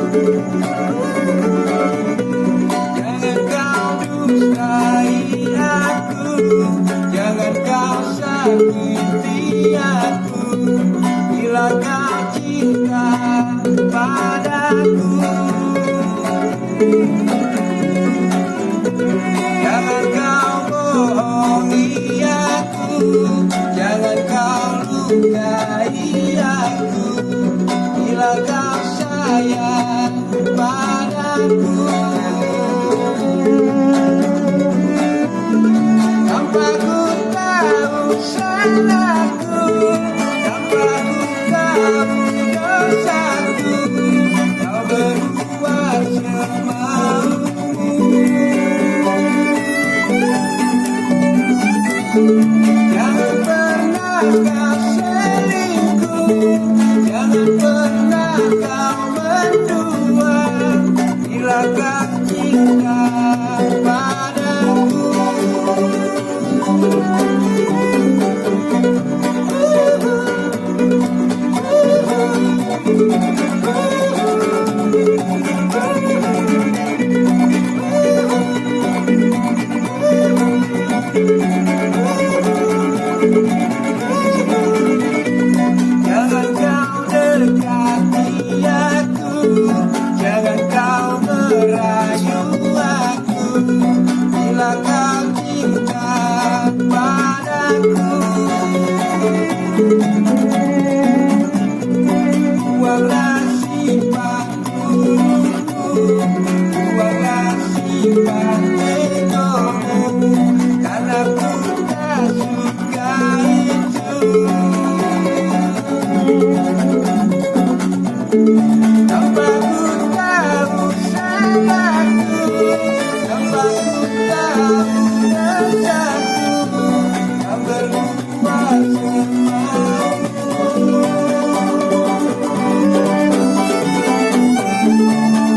Jangan kau dustai aku, jangan kau sakiti aku, bila kau cinta padaku. Jangan kau bohongi aku, jangan kau lukai aku, bila kau sayang padaku. Tanpa ku tahu salahku, tanpa ku tahu dosaku, kau berbuat semaumu. Jangan pernah kau selingkuh, jangan pernah kau mendua, bila kau cinta padaku. Jangan kau dekati aku, jangan kau merayu aku, bila kau cinta padaku. Buanglah sifatmu, buanglah sifat egomu, karena ku tak suka itu. Tanpa ku tahu salahku, tanpa ku tahu dosaku, kau berbuat semaumu.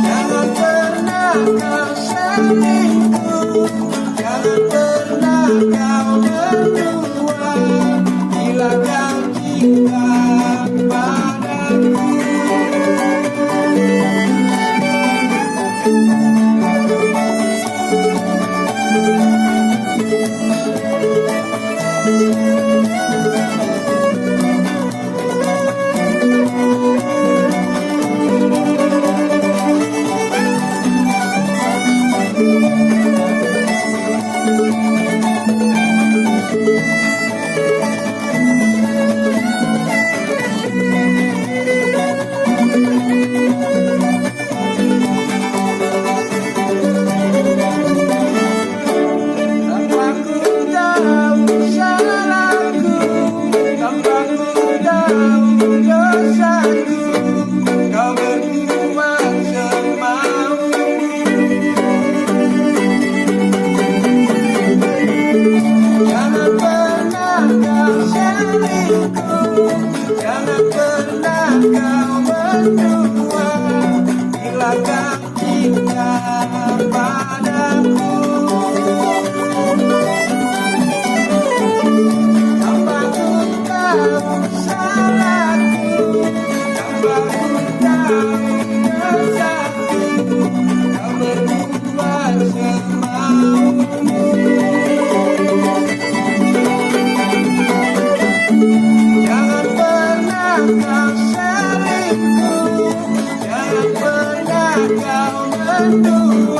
Jangan pernah kau selingkuh, jangan pernah kau mendua, bila kau cinta padaku. Tanpa ku tahu salahku, tanpa ku tahu dosaku, kau berbuat semaumu. Jangan pernah kau selingkuh, jangan pernah kau mendua, bila kau cinta padaku. Tanpa ku tahu salahku, tanpa ku tahu dosaku, kau berbuat semaumu. Jangan pernah kau selingkuh, jangan pernah kau mendua,